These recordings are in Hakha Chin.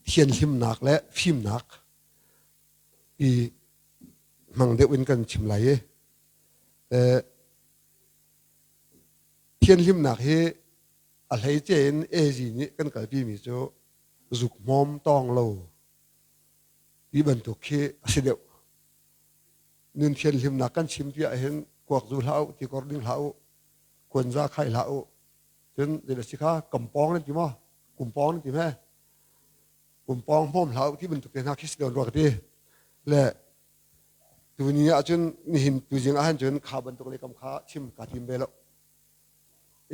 Thianhlimnak le fimnak i hmang deuh in kan chim lai i thianhlimnak hi a hleice in AZ nih kan kalpi mi cu zuk hmawm tawng lo ti bantuk khi a si deuh. Nun thianhlimnak kan chim ti ahhin kuak zu hlah u, tikor ding hlah u, kuanza khai hlah u, cun zei si kha kampawng nan ti maw? Kumpawng nan ti hme? Kumpawng hmawm hlah u ti bantuk te hna khi si dawn rua ka ti. Le tuni ahcun nihin tuzing ahhin cun kha bantuk le kam kha chim kaa tim ve lo.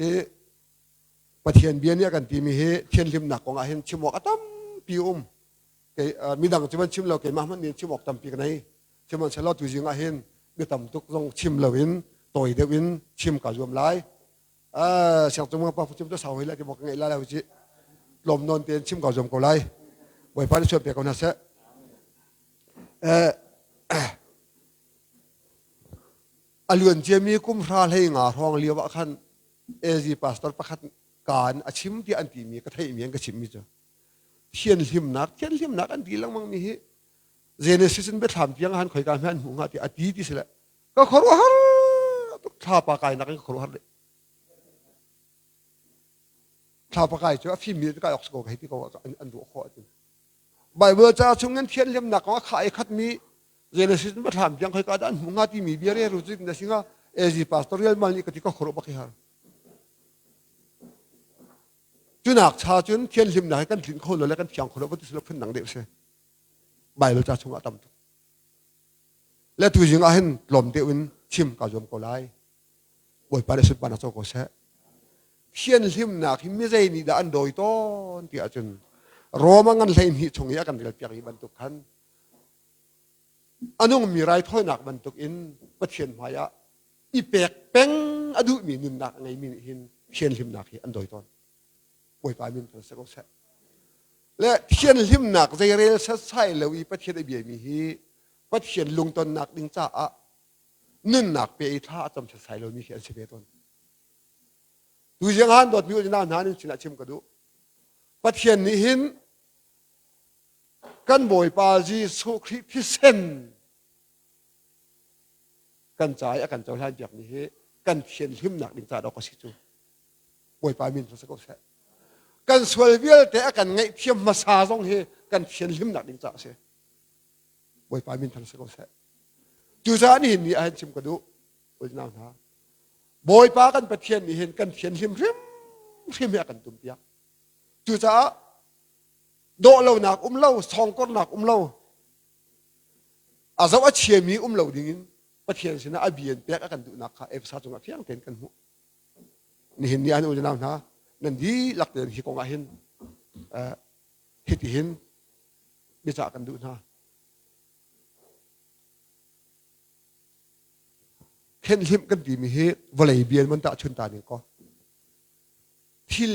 I Pathian bia nih a kan timi hi thianhlimnak kong ah hin chim awk a tampi um. Kei midang cu van chim lo keimah hmanh nih chim awk tampi ka nei. Sihmanhsehlaw tuzing ah hin bia tam tuk zong chim loin tawi deuh in chim kaa zuam lai. Siangcung pa chim cu sau hoi lai ti maw ka ngeih lai lo ci. Tlawm nawn tein chim kaa zuam ko lai. Bawipa nih suan pe ko hna seh. A luan ciami kum hra hlei nga hrawng lio ah khan AZ pastor pakhat kaan a chim tiah an timi ka theihmi an ka chimmi cu thianhlimnak thianhlimnak an ti lengmang mi hi Genesis in biathlam tiang han khoika hme an hmuh hnga ti a ti ti sile ka khuaruahhar tuk thlapa kainak in ka khuaruahhar deh thlapa kai cu a fimmi kai ok ko hei ti ko an ruah khawh ahcun Bible ca chung in thianhlimnak kong a khah i khatmi Genesis in biathlam tiang khoika dah an hmuh hnga timi bia re ru cu na singa AZ pastorial mal nih ka ti ka khuaruah bak hi har Cunak cha cun thianhlimnak hi kan tlinh kho lo le kan thiang kho lo ti phun dang deuh si. Bible ca chungah tam tuk. Le tuzing ah hin tlawm deuh in chim ka zuam ko lai. Bawipa nih sunparnak co ko seh. Thianhlimnak hi mizei nih dah an dawi tawn ti ahcun Roma ngan 12 chung i a kan rel piak i bantuk khan a nungmi raithawinak bantuk in Pathian hmai ah i pek peng a duhmi nunnak a ngeimi nih hin thianhlimnak hi an dawi tawn. Bawipa min thang si ko seh. Le thianhlimnak zeirel setsai lo i Pathian a biami hi Pathian lungtonnak ding caah nunnak pe i thla a cam setsai lomi khi an si ve tawn. Tuziang han dawtmi unau hna nan sinah chim ka duh. Pathian nih hin kan Bawipa Jesuh Khrih thisen kan ca i a kan cohlan piakmi hi kan thianhlimnak ding ca dawk a si cu. Bawipa min si ko seh. Kan sual vialte a kan ngaihthiam hmasa zong hi kan thianhlimnak ding ca a si. Bawipa min thang si ko seh. Cucaah nihin ni ah hin chim ka duh. Unau hna. Bawipa kan Pathian nih hin kan thianhlim hrimhrim hi a kan tumpiak. Cucaah dawh lonak um lo, sawngkornak um lo, a zoh a chiami um lo dingin Pathian sinah a bian pek a kan duhnak kha Efesa cungah fiang tein kan hmuh. Nihin ni ah unau hna nan dihlak tein hi kong ah hin hitihin biacah kan duh hna. Thenhlimh kan timi hi vawlei bian man tahchun ta ning kaw thil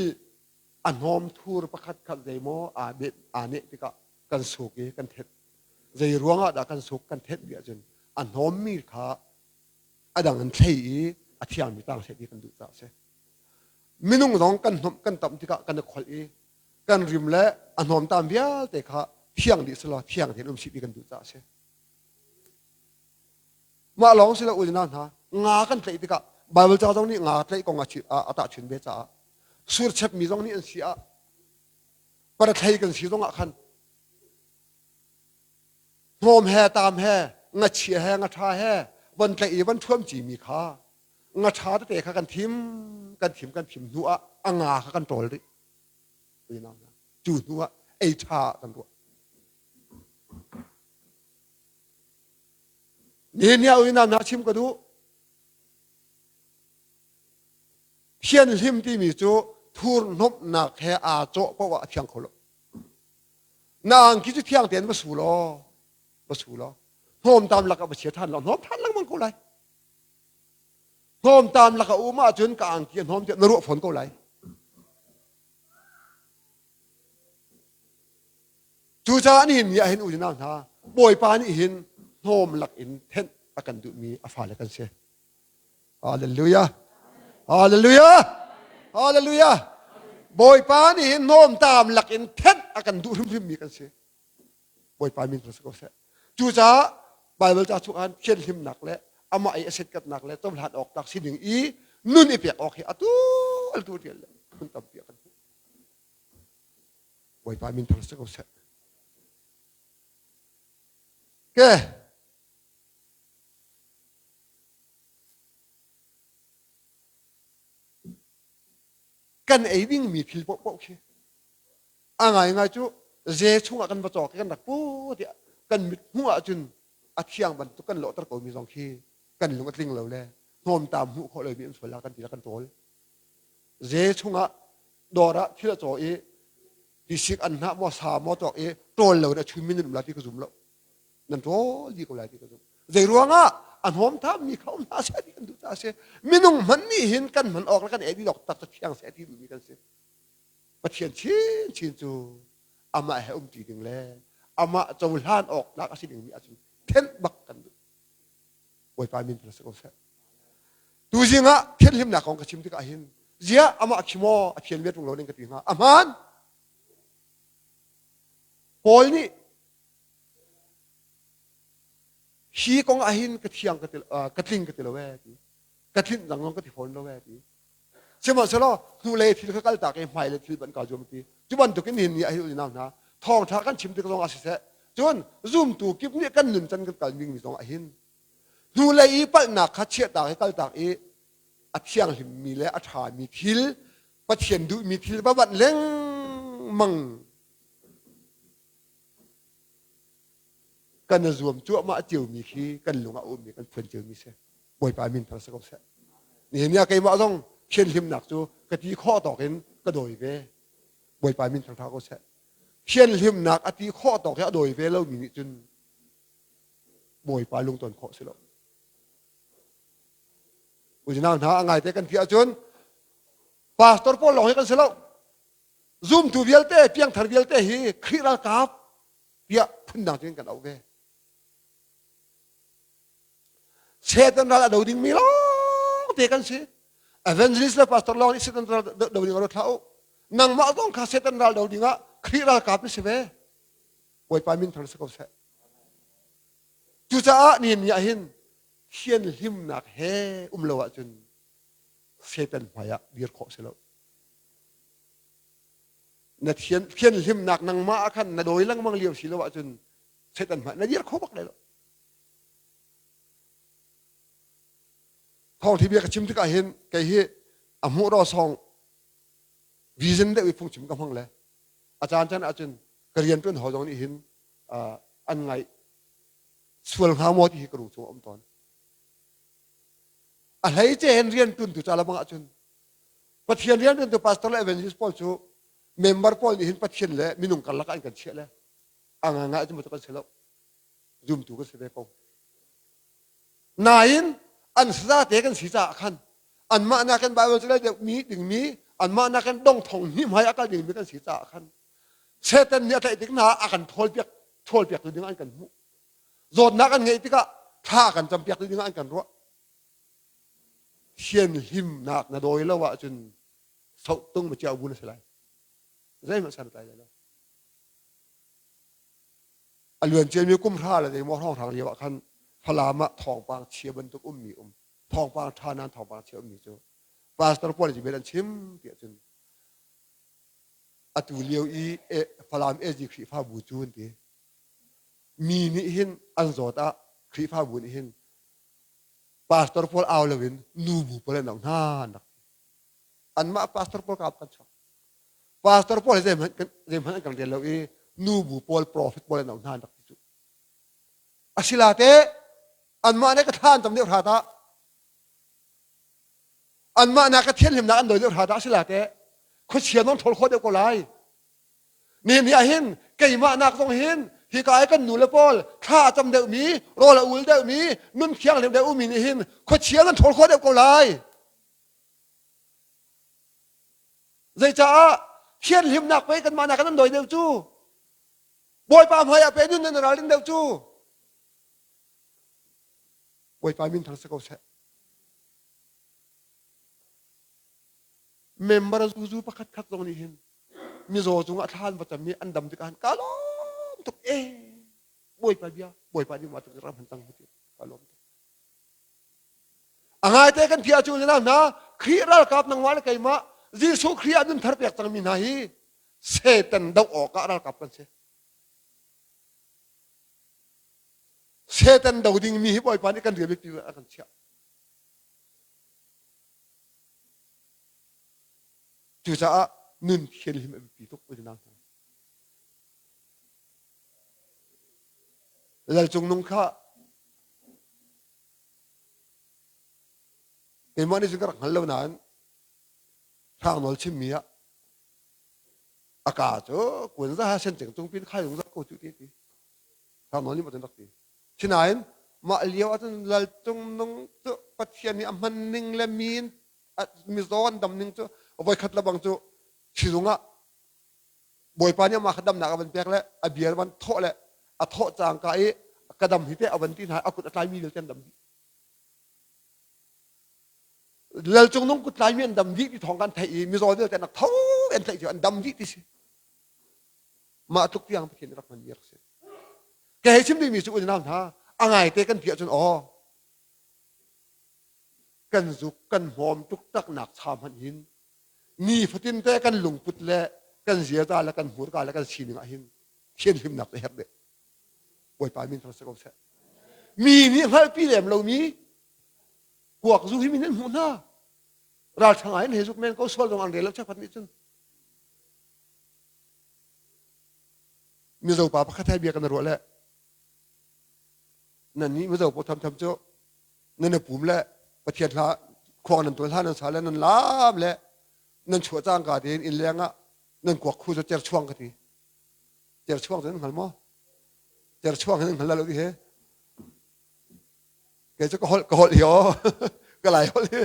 a hnawm thur pakhat khat zeimaw aa neh aa neh tikah kan suk i kan thet zei ruangah dah kan suk kan thet ti ahcun a hnawmmi kha a dang in thlei i a thiangmi tang seh ti kan duh caah a si minung zong kan hnawmh kan tamh tikah kan i kholh i kan rim le a hnawmtam vialte kha thiang dih selaw thiang tein um sih ti kan duh caah a si Mah lawng si lo unau hna, nga kan tlaih tikah Bible ca zong nih nga tlaih kong a tahchun ve caah surchepmi zong nih an si ah parathlei kan si zong ah khan hnawm he tam he ngachia he ngaṭha he von tlaih i von ṭhuam cimi kha ngaṭha tete kha kan thim kan thim kan thim hnu ah a nga kha kan ṭawl rih unau hna cu hnu ah ei ṭha kan ruah Nihin ni ah unau hna chim ka duh. Thianhlim timi cu thurhnawmhnak he aa cawh paoh ah a thiang kho lo. Na angki cu thiang tein va su law, va su law, hnawmtam lakah va chia ṭhan law, hnawm ṭhan lengmang ko lai. Hnawmtam lakah um ahcun ka angki a hnawm tiah na ruah fawn ko lai. Cucaah nihin ni ah hin unau hna, Bawipa nih hin hnawm lak in thenh a kan duhmi a fale kan si. Hallelujah! Hallelujah! Hallelujah! Bawipa nih hin hnawmtaam lakin thenh a kan duh hrimhrimmi kan si. Bawipa min si ko seh. Cucaah Baibal ca chungah thianhlimnak le amah i a setkatnak le cohlan awk tlak sining i nun i pek awk hi atu atu tial le phun tampi a kan hmuh. Bawipa min thang si ko seh. Ke kan ei dingmi thil paohpaoh khi a ngaingai cu ze chungah kan va cawk i kan rak pu tiah kan mit hmuh ahcun a thiang bantuk kan lawhter komi zong khi kan lung a tling lo le hnawmtam hmuh khawh lomi an sual la kan ti la kan ṭawl. Ze chungah dawr ah thil a caw i tisik an hnah maw sa maw cawk i ṭawl lo in a chunmi nan um lai ti ka zum lo. Nan ṭawl dih ko lai ti ka zum. Zei ruangah a hnawm thammi kha um hlah seh ti kan duh caah a si. Minung hmanh nih hin kan hman awk le kan ei dih awk tak cu thiang seh ti duhmi kan si. Pathian chinchin cu amah he umṭi ding le amah cohlan awk tlak a si dingmi ahcun thenh bak kan duh. Bawipa min si ko seh. Tuzing ah thianhlimnak kong ka chim tikah hin ziah amah khi maw a thian ve ṭung lo ning ka ti hnga. A hmaan. Paul nih hi kong ah hin ka thiang ka ti ka tling ka ti lo ee ti. Ka tlinh dang zong ka ti fawn lo ee ti. Sihmanhsehlaw hnulei thil kha kaltak i hmailei thil ban kaa zuam ti. Cu bantukin nihin ni ah hi unau hna thawngṭha kan chim tik zong ah siseh, cun zumtu kip nih kan nuncan kan kal dingmi zong ah hin hnulei i palhnak kha chiahtak i kaltak i a thianghlimmi le a ṭhami thil Pathian duhmi thil va banh lengmang kan i zuam cuahmah ciomi khi kan lung ah a ummi kan phuan ciomi si. Bawipa min thang si ko seh. Nihin ni ah keimah zong thianhlimnak cu ka ti khawh tawk in ka dawi ve. Bawipa min thang ko seh. Thianhlimnak a ti khawh tawk i a dawi ve lomi nih cun Bawipa lungton khawh si lo. Unau hna a ngaite kan ti ahcun pastor pawl lawng hi kan si lo. Zumtu vialte, piangthar vialte hi Khrih ralkap tiah phundang cun kan auh ve. Satan ral a do dingmi lawng te kan si. Evangelist le pastor lawng nih Satan ral do ding a thlah u. Nangmah zong kha Satan ral do ding ah Khrih ralkap na si ve. Bawipa min thar si ko seh. Cucaah nihin ni ah hin thianhlimnak he um lo ahcun Satan hmai ah dir khawh si lo. Na thian thianhlimnak nangmah ah khan na dawi lengmang lio si lo ahcun Satan hmai na dir kho bak lai lo. Thawngthi bia ka chim tikah hin kei hi a hmuh ro song vision deuh i phungchim ka hmang le a caan caan ahcun ka rian ṭuan haw zong nih hin an ngaih sual hnga maw ti hi ka lung chung a um tawn. A hleice hin rian ṭuantu ca lamang ahcun Pathian rian ṭuantu pastor le evangelist pawl cu member pawl nih hin Pathian le minung karlak ah an kan chiah le a ngangai cu kan si lo zumtu kan si ve ko. Nain an sazate kan si caah khan anmah nakin Bible cu deuh mi dingmi anmah nakin dong thong hnih hmai a kal dingmi kan si caah khan Satan nih a tlaih tik hna a kan thawlpiak thawlpiak tu ding an kan hmuh. Zawtnak an ngeih tikah thla a kan campiak tu ding an kan ruah. Thianhlimnak na dawi lo ahcun sohtung ma ciau bu na si lai. Zeihmanh san tlai lai lo. A luan ciami kum hra le zeimaw hrawnghrang lio ah khan Falam ah thawngpang chia bantuk ummi um thawngpang ṭha nain thawngpang chia ummi cu pastor pawl nih an chim ti ahcun atu lio i Falam AG Khrihfabu cu an ti mi nih hin an zawt ah Khrihfabu nih hin pastor pawl au loin nubu pawl an auh hna an rak ti anmah pastor pawl ka kan chuak Pastor pawl hi zeihmanh zeihmanh an kan rel lo i nubu pawl prophet pawl an auh hna an rak ti cu. Asilate anmah nih ka thla an tam deuh hrat ah anmah nak ka thianhlimnak an dawi deuh hrat ah asilate khuachia non ṭhawl khawh deuh ko lai. Nihin ni ah hin keimah nak zong hin hika i kan nu le pawl thla a cam deuhmi rawl a ul deuhmi nun thianghlim deuh umi nih hin khuachia nan ṭhawl khawh deuh ko lai. Zeicaah thianhlimnak pei kanmah nak in an dawi deuh cu. Bawipa hmaiah pe nun nan ralrin deuh cu. Bawipa min thang si ko seh. Member zuzu pakhat khat zong nih hin mizaw cungah thla an va cam i an dam tikah ka lawm tuk e Bawipa bia Bawipa nih mah tuk ram han cang ti ka lawm tuk. A ngaite kan ti ahcun na hna Khrih ralkap nangmah le keimah Jesuh Khrih ah nun thar pek cangmi hna hi Satan doh awkah ralkap kan si. Satan do dingmi hi Bawipa nih kan rian biapi a kan chiah. Cucaah nun thianhlim a biapi tuk unau hna. Lal Cung Nung kha keimah nih cun ka rak hngal lo nain Hrang Nawl chimmi ah a ka cu kuan za ha sen ceng cung pin khai zungzal ko cu ti ti. Hrang Nawl nih maw cun rak ti. Sinain mah lio ahcun Lal Cung Nung cu Pathian nih a hman ning le mi in mizaw an dam ning cu voikhat le bang cu sizung ah Bawipa nih amah kha damnak a van pek le a bia van thawh le a thawh cangka i ka dam hi teh a van ti hna a kut a tlaimi vialte an dam dih. Lal Cung Nung kut tlaimi an dam dih ti thawng kan theih i mizaw vialte an rak tho an tlaih cu an dam dih ti si. Mah tluk tiang Pathian nih rak hmanmi rak si. Ka hei chim dingmi cu unau hna a ngaite kan ti ahcun aw kan zuk kan hmawm tuk nak cha hmanh hin nifatin te kan lungput le kan ziaza le kan hmurka le kan sining ah hin thianhlimnak cu herh deh Bawipa min thang si ko seh mi nih hngalhpi lem lomi kuak zu hi min an hmuh hna ralṭha ngai in he zuk men ko sual zong an rel lo cheukhat nih cun Mizo pa pakhat he bia kan ruah le nan nih Mizo paw thamtham cu nan i pum le Pathian hla khuang nan tuan hla nan sa le nan laam le nan chuah cangka tein inn leng ah nan kuak khu cu cerchuang ka ti cerchuang cu nan hngal maw cerchuang hi nan hngal lo ti he kei cu ka holh ka holh hi aw ka lai holh hi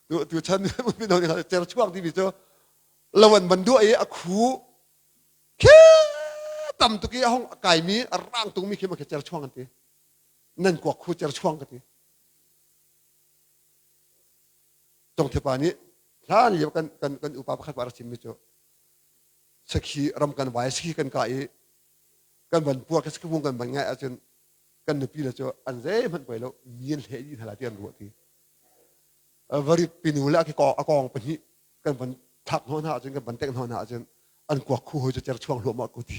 tu tu chan mino nih cerchuang timi cu lo an van duah i a khu khi tam tuk i a hong a kaimi a rang tungmi khi ma khi cerchuang an ti nan kuak khu cerchuang ka ti Congthipa nih hlan lio kan kan kan upa pakhat pa rak chimmi cu sakhi ram kan vai sakhi kan kah i kan van puak i sakhi vung kan van ngaih ahcun kan nupi le cu an zeihmanh poi lo mi an hleh dih hna lai ti an ruah ti varit pinu le a kong pahnih kan van thlak hnawh hna ahcun kan van tengh hnawh hna ahcun an kuak khu hoi cu cerchuang hluahmah ko ti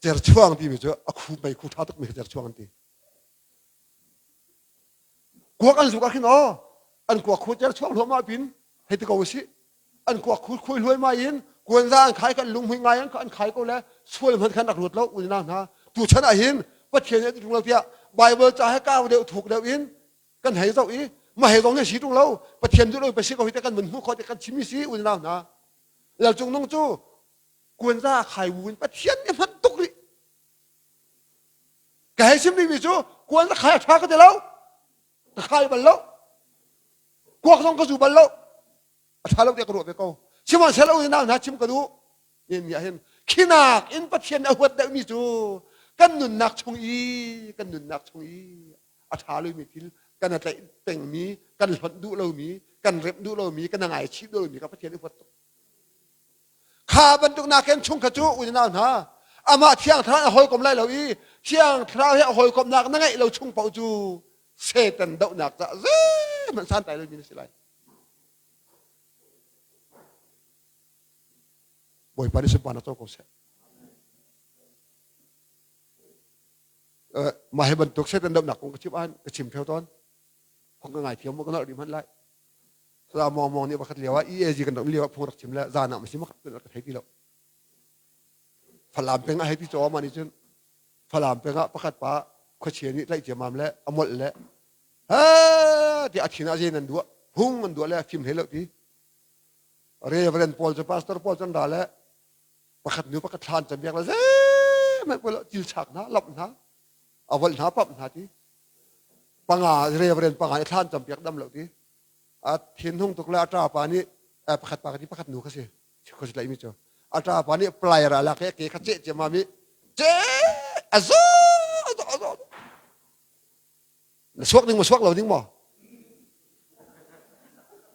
cerchuang timi cu a khu mei khu ṭha tuk mi kha cerchuang an ti kuak an zuk ah khin aw an kuak khu cerchuang hluahmah pin hei ti ko usih an kuak khu khui hluai mai in kuanza an khai kan lunghmui ngai an an khai ko le sual hmanh khan rak ruat lo unau hna tu chan ah hin Pathian nih a lo tiah Bible ca he kau deuh thuk deuh in kan hei zoh i mah he zong hi si tung lo Pathian duh lo pa si ko hi te kan vun hmuh khawh te kan chim si unau hna lal cung nung cu kuanza khai wu in Pathian nih hman tuk rih ka hei sim mi cu kuan khai a tha ka ti lo ka khai bal lo kuak zong ka zu bal lo a ṭha lo tiah ka ruah ve ko sihmanhsehlaw unau hna chim ka duh mi ah hin khinak in Pathian a huat deuhmi cu kan nunnak chung i kan nunnak chung i a ṭha lomi thil kan a tlaih pengmi kan hlonh duh lomi kan remh duh lomi kan a ngaichih duh lomi kha Pathian a huat tuk kha bantuk nakin chung kha cu unau hna amah thiang thlarau a hawikom lai lo i thiang thlarau he a hawikomnak na ngeih lo chung paoh cu Satan dohnak caah zeihmanh santlai lomi na si lai Bawipa nih sunparnak co ko seh. Mah hi bantuk Satan dohnak kong ka chim ahhin ka chim theo tawn. Phung ka ngai thiam maw ka nolh rih hmanh lai. Sada mong mong nih pakhat lio ah EAG kan rak lio ah phung rak chim le zan ah masi mak ka thei ti lo. Falam peng ah hei ti caw ma nih cun Falam peng ah pakhat pa khuachia nih tlaih ciamam le a molh le ha ti a thin ah zen an duah hung an duah le a fim hlei lo ti Reverend pawl cu pastor pawl cu an ra le pakhat nu pakhat thlan cam biak le zeihmanh pawl cil chak hna lop hna a volh hna pamh hna ti panga Reverend panga i thlan cam piak dam lo ti a thin hung tuk le a ṭa pa nih pakhat pa ka ti pakhat nu kha si kha si tlaihmi cu a ṭa pa nih plier a lak i a ke kha ceh ciammam i ceh a zo a zo a zo na suak ding maw suak lo ding maw?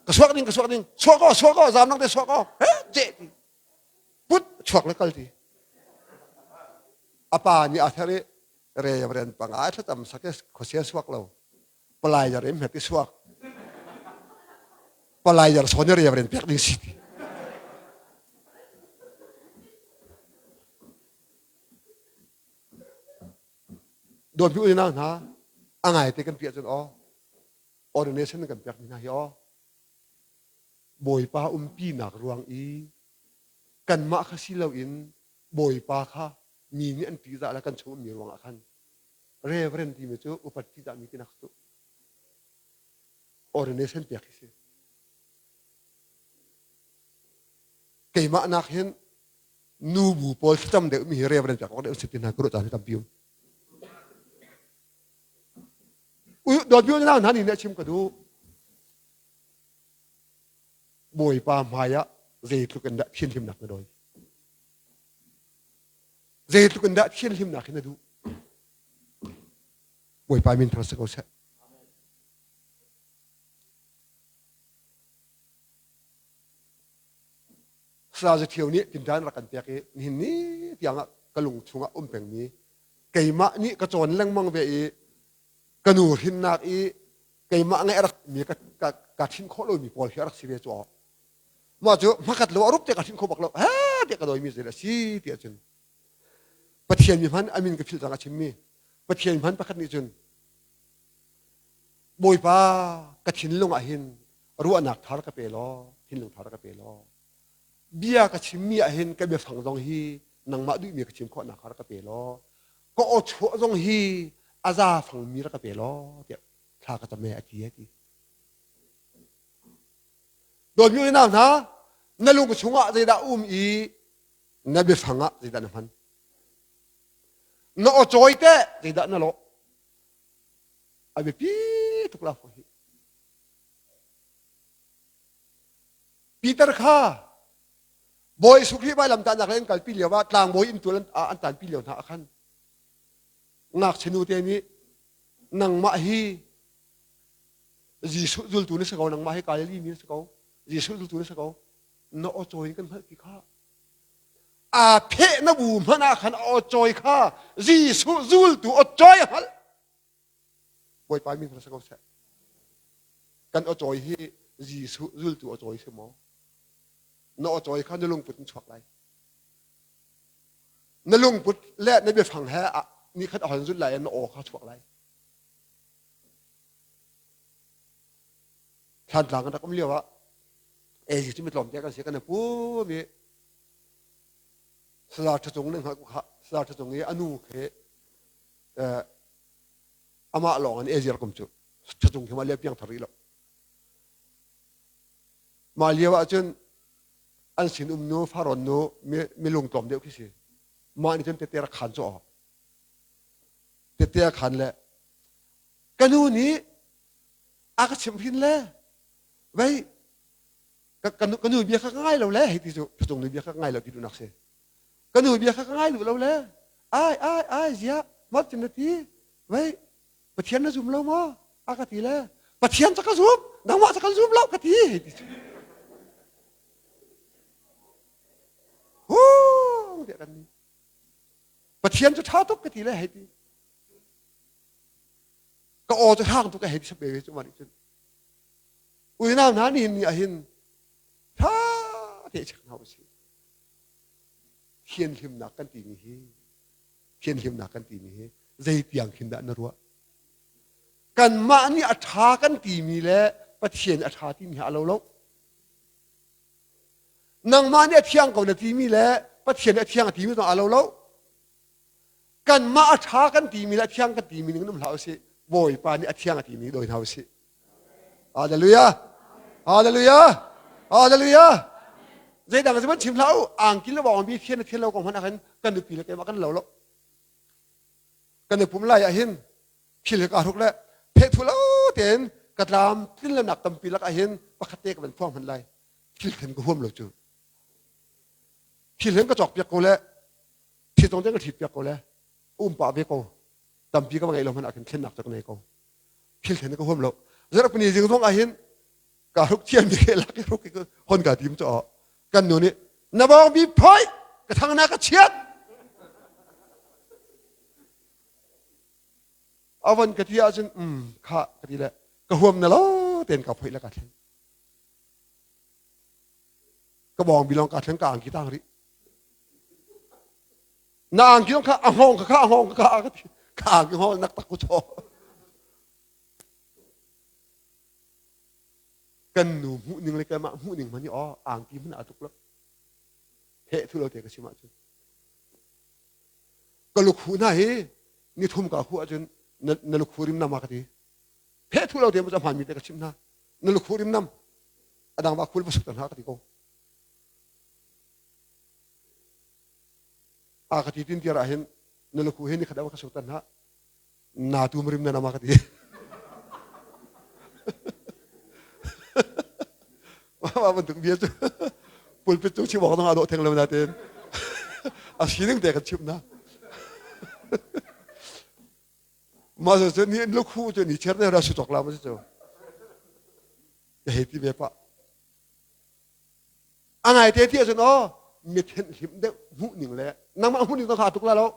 Ka suak ding, ka suak ding. Suak ko, suak ko, zam nang te suak ko. He, ce ti. Put chuak le kal ti. A pa nih a ther i reverend panga thlacam sak i khuasia suak lo. Palai jar im het i suak. Palai jar sawn i reverend pek ding si ti. Dawtmi unau hna, a ngai te kan piah cun aw, ordination kan pekmi hna hi aw, Bawipa umpinak ruang i kanmah kha si loin Bawipa kha mi nih an ṭihzah le kan chung ummi ruangah khan reverend timi cu upat ṭihzahmi tinak cu ordination pek hi si. Keimah nak hin nubu pawl thlacam deuhmi hi reverend pek awk deuh si ti hna ka ruah caan hi tampi um. Dawtmi unau hna nih chim ka duh. Bawipa hmai ah zeitluk in dah thianhlimnak na dawi? Zeitluk in dah thianhlimnak hi na duh? Bawipa min thang si ko seh. Saya Thio nih tinṭan rak kan pek i nihin ni tiang ah ka lung chungah um pengmi keimah nih ka cawn lengmang ve i ka nu hrinnak i keimah ngeih rak mi ka ka ka thin khawh lomi pawl hi a rak si ve cu mah cu hmakhat lo a rup te ka thin kho bak lo he tiah ka dawimi zei a si tiah cun Pathian mi hman amin ka philh cang a chimmi Pathian hman pakhat nih cun Bawipa ka thinlung ah hin ruahnak thar ka pe law thinlung thar ka pe law bia ka chimmi ah hin ka biafang zong hi nangmah duhmi ka chim khawhnak kha ka pe law ka aw chuah zong hi a za fangmi rak ka pe law tiah thla ka cam e a ti a ti dawtmi unau hna na lung chungah zeidah um i na biafang ah zeidah na hman na aw cawi teh zeidah na lawh a biapi tuk la hi Peter kha Bawi Jesuh Khrih vailamtahnak le an kalpi lio ah tlangbawi inntual an tanpi lio hna ah khan ngakchia nu te nih nangmah hi Jesuh zultu na si ko nangmah hi Galilee mi na si ko Jesuh zultu na si ko na aw cawi in kan hngalh ti kha aa pheh na bu hmanh ah khan a aw cawi kha Jesuh zultu aw cawi a hngalh Bawipa min si ko seh. Kan aw-cawi hi Jesuh zultu aw-cawi si maw? Na aw-cawi kha na lungput in chuak lai. Na lungput le na biafang he ni khat a hon zulh lai na aw kha chuak lai. Thlantlang kan rak um lio ah AZ cu mitlawm te kan si kan pu mi Sazar Ṭha Cung nih Sazar Ṭha Cung i a nu khi amah lawng in Asia kum cu ṭhatung khi mah lio piang thar rih lo. Mah lio ahcun an sin um nu Faron nu milung tlawm deuh khi si. Mah nih cun tete rak khan cu awk. Tete a khan le ka nu nih a ka chimh hin le vei ka nu bia kha ka ngai lo le hei ti cu ṭhatung nu bia kha ka ngai lo ti duhnak si. Ka nu bia kha ka ngai duh lo le ai ai ai ziah mat cun na ti vei Pathian na zum lo maw a ka ti le Pathian cu ka zum nangmah cu kan zum lo ka ti hei ti cu hung tiah kan ni Pathian cu ṭha tuk ka ti le hei ti ka aw cu hrang tuk ka hei ti sap ve cu mah nih cun unau hna nihin ni ah hin ṭha te check hna usih thianhlimnak kan timi hi thianhlimnak kan timi hi zei tiang khin dah na ruah kanmah nih a ṭha kan timi le Pathian a ṭha timi hi a lo lo nangmah nih a thiang ko na timi le Pathian a thiang a timi zong a lo lo kanmah a ṭha kan timi le a thiang kan timi ning um hlah usih Bawipa nih a thiang a timi dawi hna usih Hallelujah Hallelujah Hallelujah zeidang cu van chim hlah u angki le bawngbi thian le thian lo kong hmanh ah khan kan nupi le keimah kan lo lo kan i pum lai ah hin thil hi kaa hruk le phethu lo tein ka tlam tlin le nak tampi lak ah hin pakhat te ka van phuang hmanh lai thil then ka huam lo cu thil hen ka cawk piak ko le thil tong te ka ṭhit piak ko le um pah ve ko tampi ka va ngeih lo hmanh ah khin thlennak cu ka nei ko thil then ka huam lo zarhpini zing zong ah hin Ka hruk thiam mi ke lak i hruk i hon ka tim cu kan nu nih na bawng bi phoi ka thang na ka chiat avon ka ti ahcun um kha ka ti le ka huam na lo ten ka phoi le ka thleng ka bawng bi long ka thleng ka angki tang rih na angki long kha a hngong kha a hngong kha ka ti ka angki hngong nak tak ku chaw kan nu hmuh ning le keimah hmuh ning hmanh hi aw angki hmanh aa tluk lo heh thu lo te ka chim ahcun ka lukhu hna hi ni thum ka hu ahcun na lukhu rim nam a ka ti heh thu lo te mu hmaan mi te ka chim hna na lukhu rim nam adang va khul va suk hna ka ti ko a ka ti tin tiar ah hin na lukhu hi ni khat ka suk tan hna na tum rim na nama ka ti mah bantuk bia cu pulpit cung chim awk zong aa dawh theng lo nain a sining te kan chimh na mah cu ni lukhu cu ni cher ne ra su cawk la ma cu ka hei ti ve pa a ngai te ti ahcun aw mi thenh hlim deuh hmuh ning le nangmah hmuh ning zong kha tuk la lo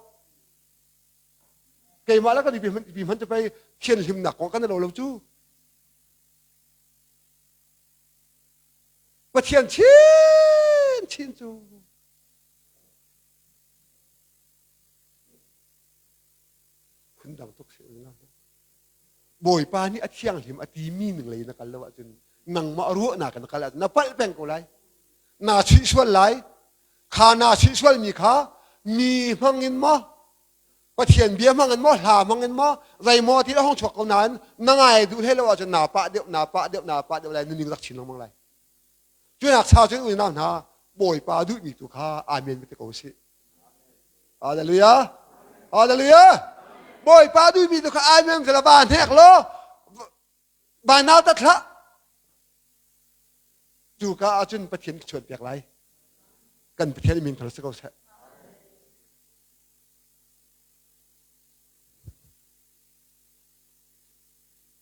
Keimah le kan i hman cu pei thianhlimnak kong kan i lo lo cu. Pathian chin chin cu phundang tuk si Bawipa nih a thianghlim a timi ning lei na kal lo ahcun nangmah ruahnak na kal ahcun na palh peng ko lai. Naa chuih sual lai. Kha naa chuih sualmi kha mi hmang in maw Pathian bia hmang in maw hla hmang in maw zeimaw ti a hong chuak ko nain na ngai duh hlei lo ahcun naa pah deuh naa pah deuh naa pah deuh lai nuning rak chin lengmang lai. Cunak cha cun unau hna Bawipa duhmi tu kha amen ti ko sih. Hallelujah. Hallelujah. Bawipa duhmi tu kha amen ka la ba hnek law ba nau tat hlah. Cuka ahcun Pathian ka chuan piak lai. Kan Pathian min thar si ko seh.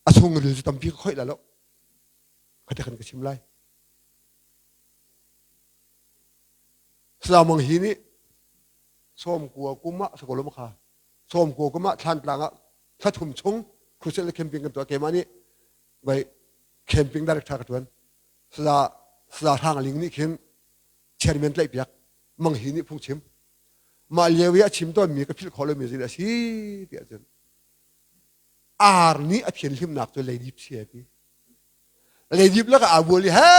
A chungril cu tampi ka khoih la lo. Khate kan ka chim lai. Salamang hi nih sawmkua kum ah sakolom kha sawmkua kum ah thlantlang ah thlathum chung crusade le camping kan tuah keimah nih vai camping director ka tuan sala sala hrang ling nih khin chairman tlaih piak mang hi nih phungchim mah lio i a chim tawnmi ka philh khawh lomi zei a si ti ahcun ar nih a thianhlimnak cu leidip si a ti leidip lakah aa bual i he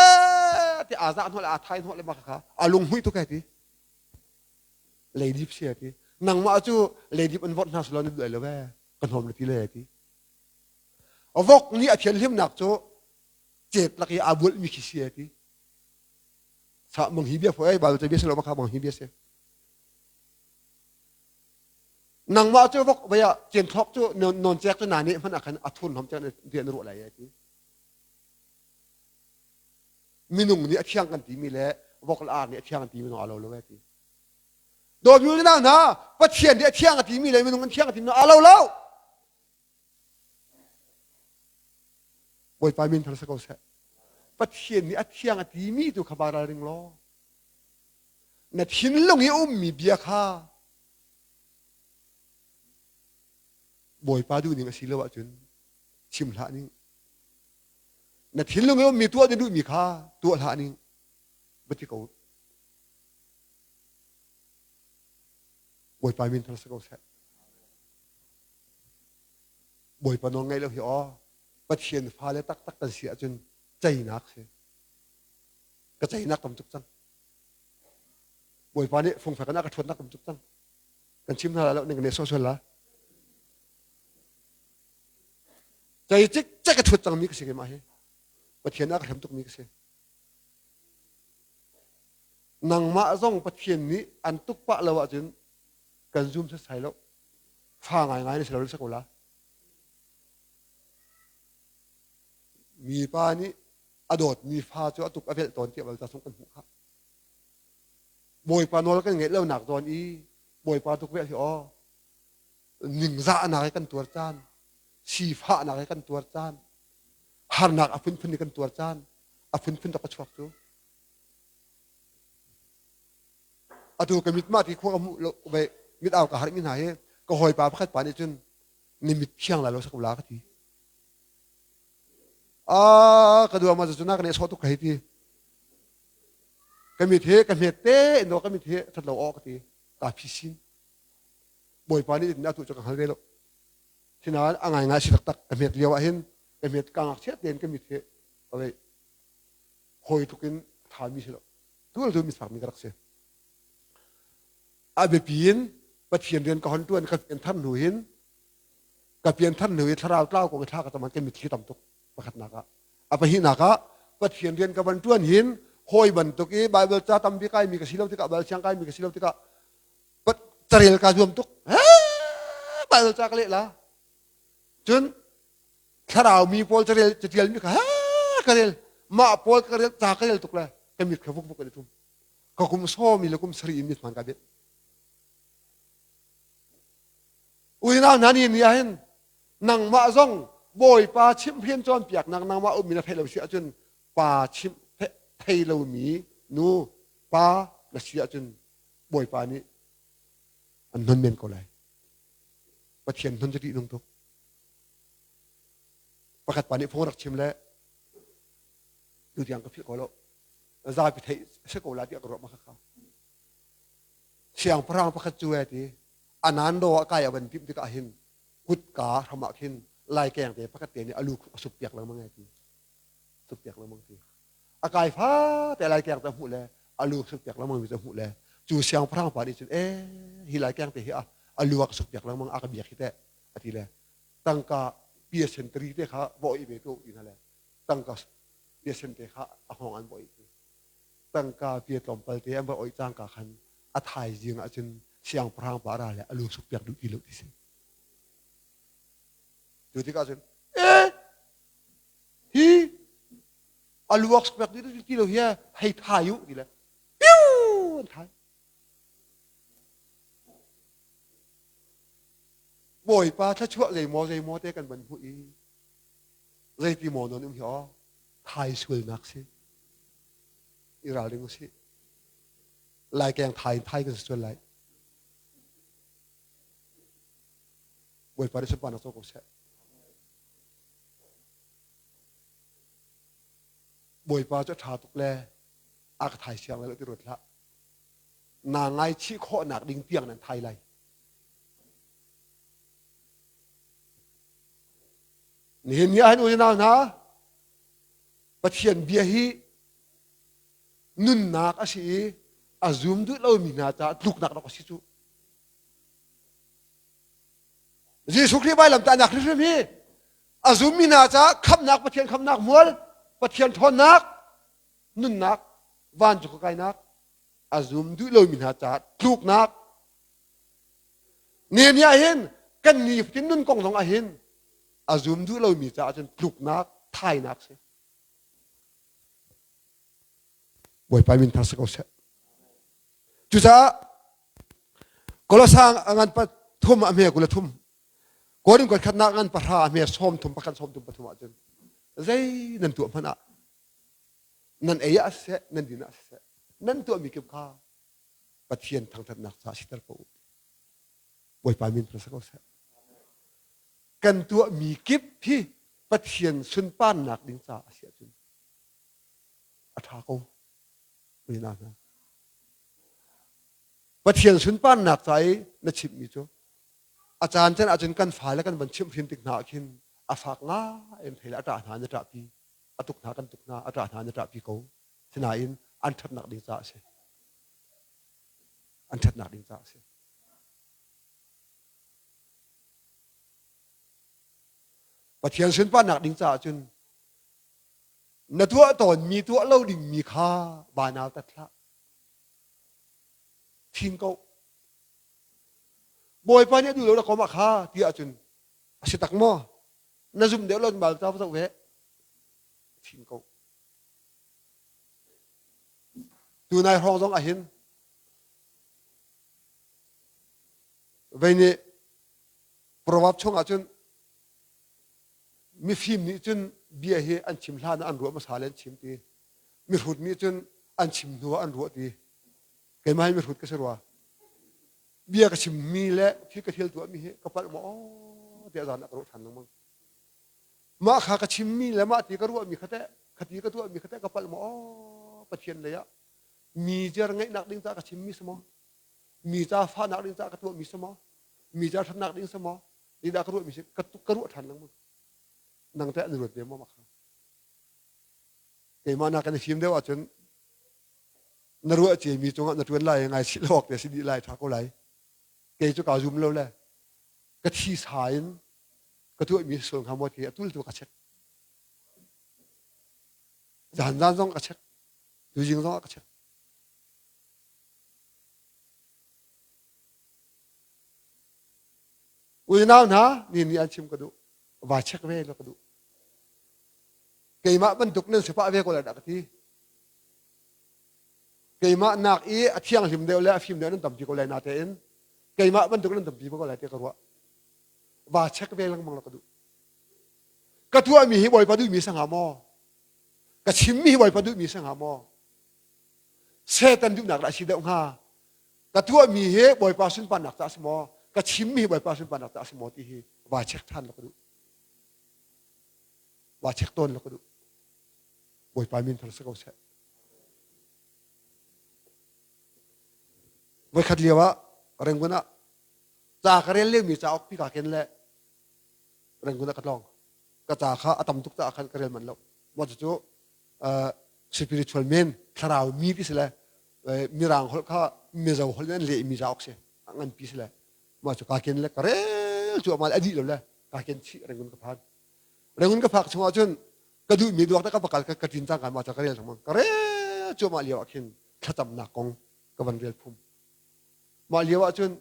ti aa zah hnawh le aa thai hnawh le mah kha a lunghmuih tuk a ti leidip si a ti nangmah cu leidip an vorh hna selaw na duh lo ve ka hnawm na ti le a ti vok nih a thianhlimnak cu cet lak i aa bualmi khi si a ti Sa mang hi bia fo ai bal bia selo makha mang hi bia se. Nangmah cu vok vaya cien thlok cu non cek cu na ne hman ah khan a thur hnom cek ti an ruah lai ti. Minung nih a thiang kan timi le vok le ar nih a thiang kan timi zong a lo lo ti. Dawmi na hna Pathian nih a thiang a timi le minung an thiang a timi a lo lo. Bawipa min thar si ko seh. Pathian nih a thiang a timi tu kha ba ralring law na thinlung i ummi bia kha Bawipa duhning a si lo ahcun chim hlah ning. Na thinlung i ummi tuah na duhmi kha tuah hlah ning. Va ti ko. Bawipa min thar si ko seh. Bawipa nawl ngaih lo hi aw Pathian fale taktak kan si ahcun ceinak si. Ka ceinak tam tuk cang. Bawipa nih fungfek in a ka ṭhuatnak tam tuk cang. Kan chim hna lai lo ning ne sawsol la. Cei cik cek ka ṭhuat cangmi ka si keimah hi. Pathian a ka hrem tukmi ka si. Nangmah zong Pathian nih an tuk pah lo ahcun kan zum setsai lo. Fa ngaingai na si lo na si ko la. Mipa nih a dawtmi fa cu a tuk a velh tawn tiah bal ta sung kan hmuh khah. Bawipa nawl kan ngeih lonak zawn i Bawipa tuk velh hi aw ningzahnak he kan tuar caan, sifahnak he kan tuar caan, harnak a phunphun he kan tuar caan. A phunphun tak a chuak cu. Atu ka mit mah ti khua ka hmuh lo ve mit au ka harh mi hna hi ka hawipa pakhat pa nih cun ni mit thiang lai lo sak la ka ti. A ka dua ma cu na ka ne sawh tuk ka hei ti. Ka mit he ka hmet te in ka mit he that lo aw ka ti. Ka phi sin. Bawipa nih atu cu ka hngal ve lo. Sinain a ngaingai si taktak ka hmet lio ah hin ka hmet ka ngakchia tein ka mit hi awei hawi tluk in a thami si lo. Tu le tu misakmi ka rak si. A biapi in Pathian rian ka hon tuan ka pianthar hnu hin ka pianthar hnu i thlarau tlau kong i thla ka cam kan mitthli tam tuk pakhatnak ah. A pahnihnak ah Pathian rian ka van tuan hin hawi bantuk i Bible ca tampi kaimi ka si lo tikah Bible siang kaimi ka si lo tikah carel ka zuam tuk. Bible ca ka leh la. Cun thlarau mi pawl carel catial mi kha ka rel mah pawl ka rel ca ka rel tuk le ka mit kha vuk vuk an i tum ka kum sawmi le kum sarih in mit hman ka bet uinau hna ni ni ahhin nangmah zong bawipa chimhhrin cawnpiaknak nangmah ummi na theih lo si ahcun pa chimh thei lomi nu pa na si ahcun bawipa nih an hnon men ko lai pathian hnon cu ṭih nung tuk Pakhat pa nih phung rak chim le tu tiang ka philh ko lo. Zapi theih si ko la tiah ka ruah ma kha. Siangpahrang pakhat cu e ti anando ah kai a van timh tikah hin kutka hram ah khin laikeng te pakhat te nih a lu a sup piak lengmang e ti. Sup piak lengmang ti. A kai fa te laikeng te hmuh le a lu sup piak lengmang mi cu hmuh le cu siangpahrang pa nih cun e hi laikeng te hi a a lu a ka sup piak lengmang a ka biak hi teh a ti le tangka piasen tari te kha vawi ve tu ti hna le tangka piasen te kha a hngawng an vawi ti tangka pia tlawmpal te an va oi cangka khan a thaizing ahcun siangpahrang pa ra le a lu suk piak duh ti lo ti si cu tikah cun e hi a luak suk piak ti lo hi hei thai u ti le piu an thai Bawipa thluachuah zeimaw zeimaw te kan van hmuh i zeiti maw non um hi aw thai sualnak si i ralring usih laikeng thai in thai kan si sual lai Bawipa nih sunparnak co ko seh Bawipa cu a ṭha tuk le a ka thai siang lai lo ti ruat hlah naa ngaichih khawhnak ding tiang nan thai lai Nihin ni ahhin unau hna, Pathian bia hi nunnak a si i a zum duh lomi hna caah tluknak rak a si cu. Jesuh Khrih vailamtahnak hrimhrim hi a zummi hna caah khamhnak Pathian khamhnak mual, Pathian ṭhawnnak, nunnak, vancung kainak a zum duh lomi hna caah tluknak Nehemiah hin kan nifatin nun kong zong ah hin a zum duh lomi caah cun tluknak thainak si. Bawipa min thang si ko seh. Cucaah Kolosang a ngan pathum a hme kul a thum Korin kuat khatnak ngan pahra a hme sawm thum pakhat sawm thum pathum ahcun zei nan tuah hmanh ah nan ei ah siseh nan din ah siseh nan tuahmi kip kha Pathian thangṭhatnak caah siter ko u. Bawipa min thang ko seh. Kan tuahmi kip hi Pathian sunparnak ding caah a si ahcun a ṭha ko. Mina hna. Pathian sunparnak ca i na chimhmi cu a caan caan ahcun kan fale kan van chimh hrim tik hna ah khin a fak ngai in thei le a ṭah hna na ṭahpi a tuk hna kan tuk hna a ṭah hna na ṭahpi ko Sinain an ṭhatnak ding caah a si. An ṭhatnak ding caah a si. Pathian sunparnak ding caah cun na tuah tawnmi tuah lo dingmi kha vanau tat hlah. Thin ko. Bawipa nih a duh lo na kom ah kha ti ahcun a si tak maw? Na zum deuh lo bal ta va zoh ve. Thin ko. Tunai hrawng zong ahhin vei nih proverb chung ahcun mifim nih cun bia hi an chim hlan ah an ruah hmasa le an chim ti. Mihrut nih cun an chim hnu ah an ruah ti. Keimah hi mihrut ka si rua. Bia ka chimmi le thil ka thil tuahmi hi ka palh maw aw tiah zan ah ka ruah ṭhan lengmang. Mah kha ka chimmi le mah ti ka ruahmi kha teh khati ka tuahmi kha teh ka palh maw aw Pathian lei ah mi cer ngeihnak ding caah ka chimmi si maw? Mi ca fahnak ding caah ka tuahmi si maw? Mi ca ṭhatnak ding si maw? Zeidah ka ruahmi si ka ruah ṭhan lengmang. Nang teh an ruat ve maw mah kha? Keimah nakin na fim deuh ahcun na ruah ciami cungah na ṭuan lai i ngaihchih lo awk te si dih lai ṭha ko lai. Kei cu kaa zum lo le ka thisa in ka tuahmi sual hnga maw ti a tul tu ka check. Zan zan zong ka check. Tuzing zong ah ka check. Unau hna ni nih an chim ka duh. Va check ve la ka duh. Keimah bantuk nan si pah ve ko lai dah ka ti. Keimah nak i a thianghlim deuh le a fim deuh nan tampi ko lai natein keimah bantuk nan tampi ko lai ti ka ruah. Va check ve lengmang la ka duh. Ka tuahmi hi Bawipa duhmi si hnga maw? Ka chimmi hi Bawipa duhmi si hnga maw? Satan duhnak dah a si deuh hnga? Ka tuahmi hi Bawipa sunparnak ca a si maw? Ka chimmi hi Bawipa sunparnak ca a si maw ti hi va check ṭhan la ka duh. Va check tawn la ka duh. Bawipa min thar si ko seh. Voikhat lio ah Rangoon ah ca ka rel liomi cauk pi ka ken le Rangoon ah ka tlawng. Ka ca kha a tam tuk caah khan ka rel manh lo. Mah cucu spiritual men thlarau mi ti si le mirang holh kha mizo holh in an lehmi cauk si a nganpi si le mah cu ka ken le ka rel cuahmah le a dih lo le ka ken chih Rangoon ka phan. Rangoon ka phak chungah cun ka duhmi duak te ka va kal ka ṭin cangka mah ca ka rel lengmang. Ka rel cuahmah lio ah khin thlacamnak kong ka van rel phum. Mah lio ah cun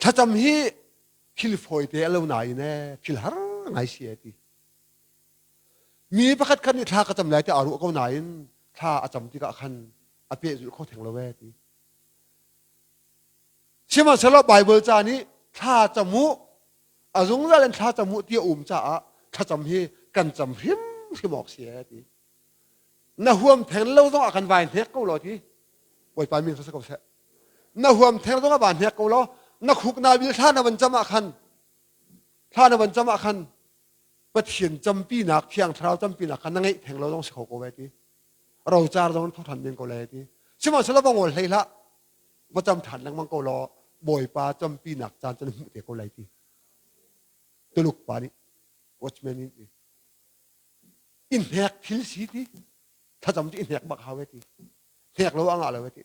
thlacam hi thil fawite a lo nain ee thil har ngai si ee ti. Mi pakhat khat nih thla ka cam lai ti aa ruah ko nain thla a cam tikah khan a pehzulh kho theng lo ee ti. Sihmanhsehlaw Baibal ca nih thla cam u, a zungzal in thla cam u ti a um caah thlacam hi kan cam hrimhrim awk si ee ti. Na huam theng lo zong ah kan vai hnek ko law ti. Bawipa min si ko seh. Na huam theng zong ah va hnek ko law na khuk na bil thla na van cam ah khan thla na van cam ah khan Pathian campinak Thiang Thlarau campinak kha na ngeih theng lo zong si kho ko ve ti. Rocar zong tho than men ko le ti. Sihmanhsehlaw va ngol hlei hlah. Va cam than lengmang ko law Bawipa campinak caan cu na hmuh te ko lai ti. Tuluk pa nih watchman in ti. I hnek thil si ti. Thlacam cu i hnek bak hau e ti. Hnek lo a ngah lo e ti.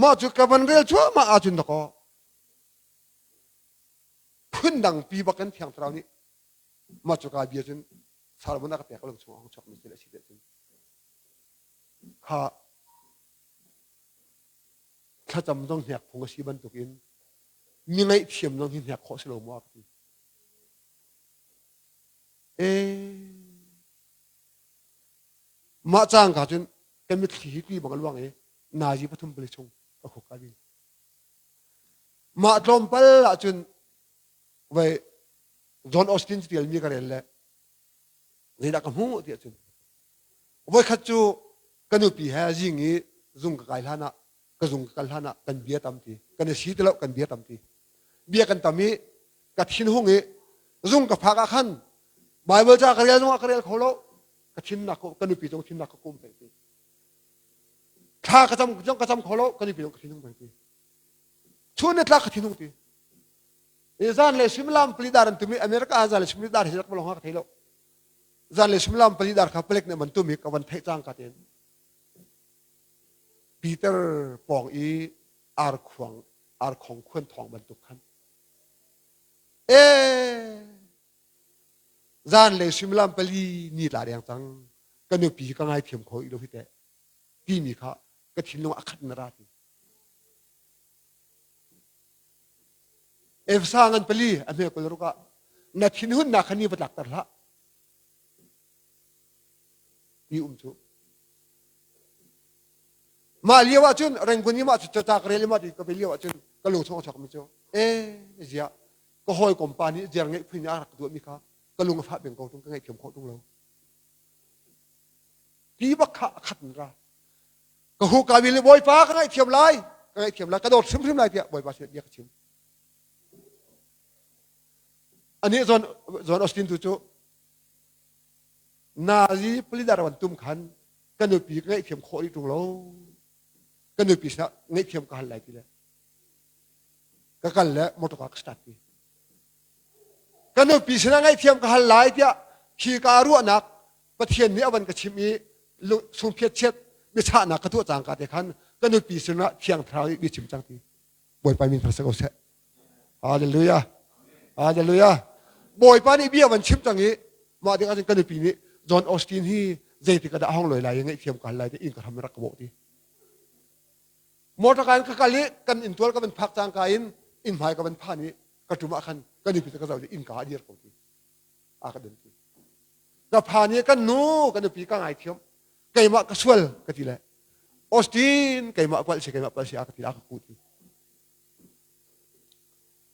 Mah cu ka van rel cuahmah ahcun dakaw phundang pi bak in Thiang Thlarau nih mah cu ka bia cun Solomon a ka pek lo chung a hung chuakmi thil a si deh cun kha thlacam zong hnek phung a si bantukin mi ngaihthiam zong hi hnek khawh si lo maw a ka ti. Ee mah cang ka cun kan mitthli hi tui bang a luang i nazi pathum pali chung ka khuk ka bil. Mah tlawmpal ahcun vai John Austin tialmi ka rel le zeidah ka hmuh ti ahcun voikhat cu ka nupi he zing i zung ka kai hlan ah ka zung ka kal hlan ah kan bia tam ti kan i si ti lo kan bia tam ti bia kan tam i ka thinhung i zung ka phak ah khan Bible ca ka rel zong ah ka rel kho lo ka thinnak ka nupi zong thinnak ka kum peng ti thla ka cam zong ka cam kho lo ka nupi zong ka thinhung peng ti chun ni tlak ka thinhung ti zan le suimilam pali dar an tumi America ah zan le suimilam dar hi rak malong ha ka thei lo zan le suimilam pali dar kha palek nih man tumi ka van theih cang ka ten Peter pawng i arkhuang arkhong khuan thawng bantuk khan e zan le suimilam pali ni tla deng cang ka nupi ka ngai thiam kho i lo hi teh timi kha ka thinlung a khat na ra ti Efesa ngan pali a hme kul ruk ah na thinhunnak kha ni va tlakter hlah ti um cu mah lio ah cun Rangoon i mah cu ca ka rel i mah ti ka ve lio ah cun ka lung chung a chuak mi cu e ziah ka hawikom pa nih ziar ngeih phun a rak duah mi kha ka lung a fah peng ko tung ka ngaihthiam khawh tung lo. Ti bak kha a khat in ra. Ka hu ka bil Bawipa ka ngaihthiam lai, ka ngaihthiam lai, ka dawt hrimhrim lai tiah Bawipa sin bia ka chim. Anih John John Austin tu cu Nazi palidar van tum khan ka nupi ka ngaihthiam khawh rih ṭung lo. Ka nupi sinah ngaihthiam ka hal lai ti le ka kal le motor ka start ti. Ka nupi sinah ngaihthiam ka hal lai tiah khi ka ruahnak Pathian nih a van ka chimh i sungphiat chiat biachahnak ka tuah cangka te khan ka nupi sinah thiang thlarau nih bia chim cang ti. Bawipa min thar ko seh. Hallelujah. Hallelujah. Bawipa nih bia van chim cang i mah ding ahcun ka nupi nih John Austin hi zeitik ah dah hong loi lai i ngaihthiam ka hal lai ti inn ka hram rak ka bawh ti. Motor ka in ka kal i kan inntual ka van phak cangka in inn hmai ka van phan i ka ṭum ah khan ka nupi ka zoh i innka a dir ko ti. A ka don ti. Ka phan i kan nu ka nupi ka ngaithiam keimah ka sual ka ti le Austin keimah palh si keimah palh si a ka ti a ka kuh ti.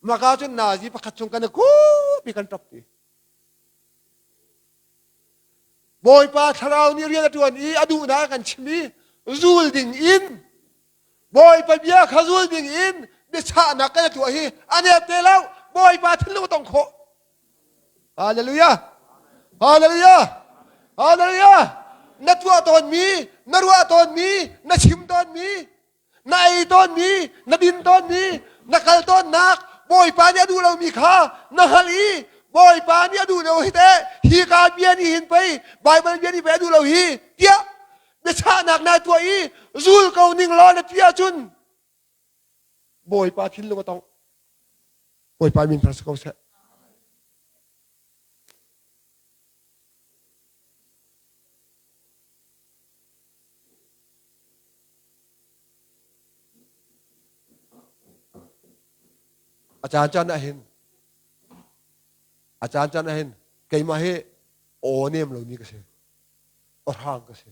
Maka cun nazi pakhat chung kan i kupi kan ṭap ti. Bawipa thlarau nih rian a ṭuan i a duhnak a kan chim i zul ding in Bawipa bia kha zul ding in biachahnak kan tuah hi a nep te lo Bawipa thinlung a tong khawh. Hallelujah! Hallelujah! Hallelujah! Na tuah tawnmi, na ruah tawnmi, na chim tawnmi, na ei tawnmi na din tawnmi na kal tawnnak bawipa nih a duh lomi kha na hngalh i bawipa nih a duh lo hi teh hi ka bia nih hin pei Baibal bia nih pei a duh lo hi tiah biachahnak na tuah i zul ko ning law na ti ahcun bawipa thinlung a tong bawipa min thar si ko seh A caan caan ah hin a caan caan ah hin keimah hi aw nem lomi ka si. Aw hrang ka si.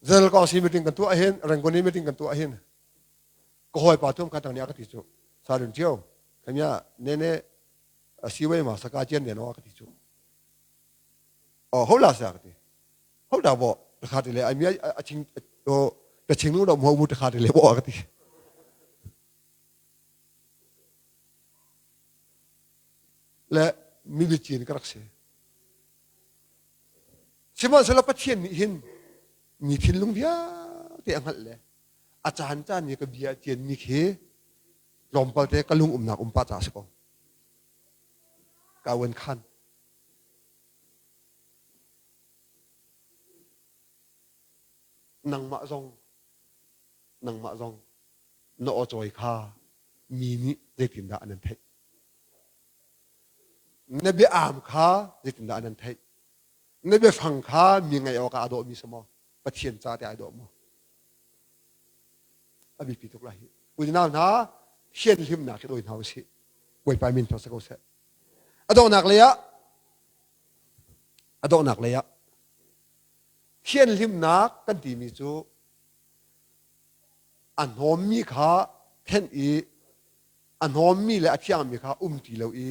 General Council meeting kan tuah hin, Rangoon meeting kan tuah hin, ka hawipa thum kha tang nih a ka ti cu. Sarun cio, khamia nene siwei ma saka cian ne no ka ti cu o ho la sa ka ti ho da bo ta kha ti le ai mi a ching o ta ching nu do mo mu ta kha ti le bo ka ti le mi bi chin ka rak si sihmanhsehlaw pathian nih hin mi thinlung vialte a hngalh le a caan caan i ka bia cian mi khi tlawmpal te ka lung umnak um pah ca si ko ka wan khan nangmah zong nangmah zong na aw cawi kha mi nih zeitindah an an theih na biaam kha zeitindah an an theih na biafang kha mi ngaih awk ah a dawhmi si maw Pathian ca te ai dawh maw a biapi tuk lai hi unau hna thianhlimnak hi dawi hna usih Bawipa min thawng si ko seh a donghnak lei ah a donghnak lei ah thianhlimnak kan timi cu a hnawmmi kha thenh i a hnawmmi le a thiangmi kha um ti lo i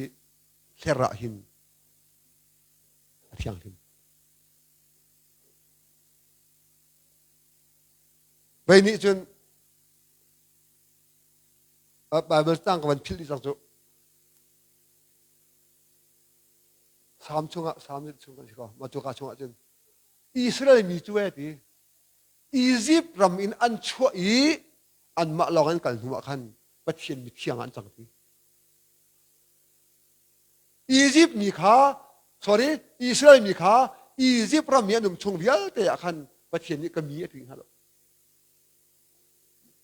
hler ah hin a thianghlim Vei nih cun Bible cang ka van philh dih cang cu. Salm chungah Salm chung kan si ko. Mah cu ka chungah cun Israel mi cu e ti Egypt ram in an chuah i anmah lawng an kal hnu ah khan Pathian mithiang ah an cang ti. Egypt mi kha sorry Israel mi kha Egypt ram i an um chung vialte ah khan Pathian nih ka mi a ti hna lo.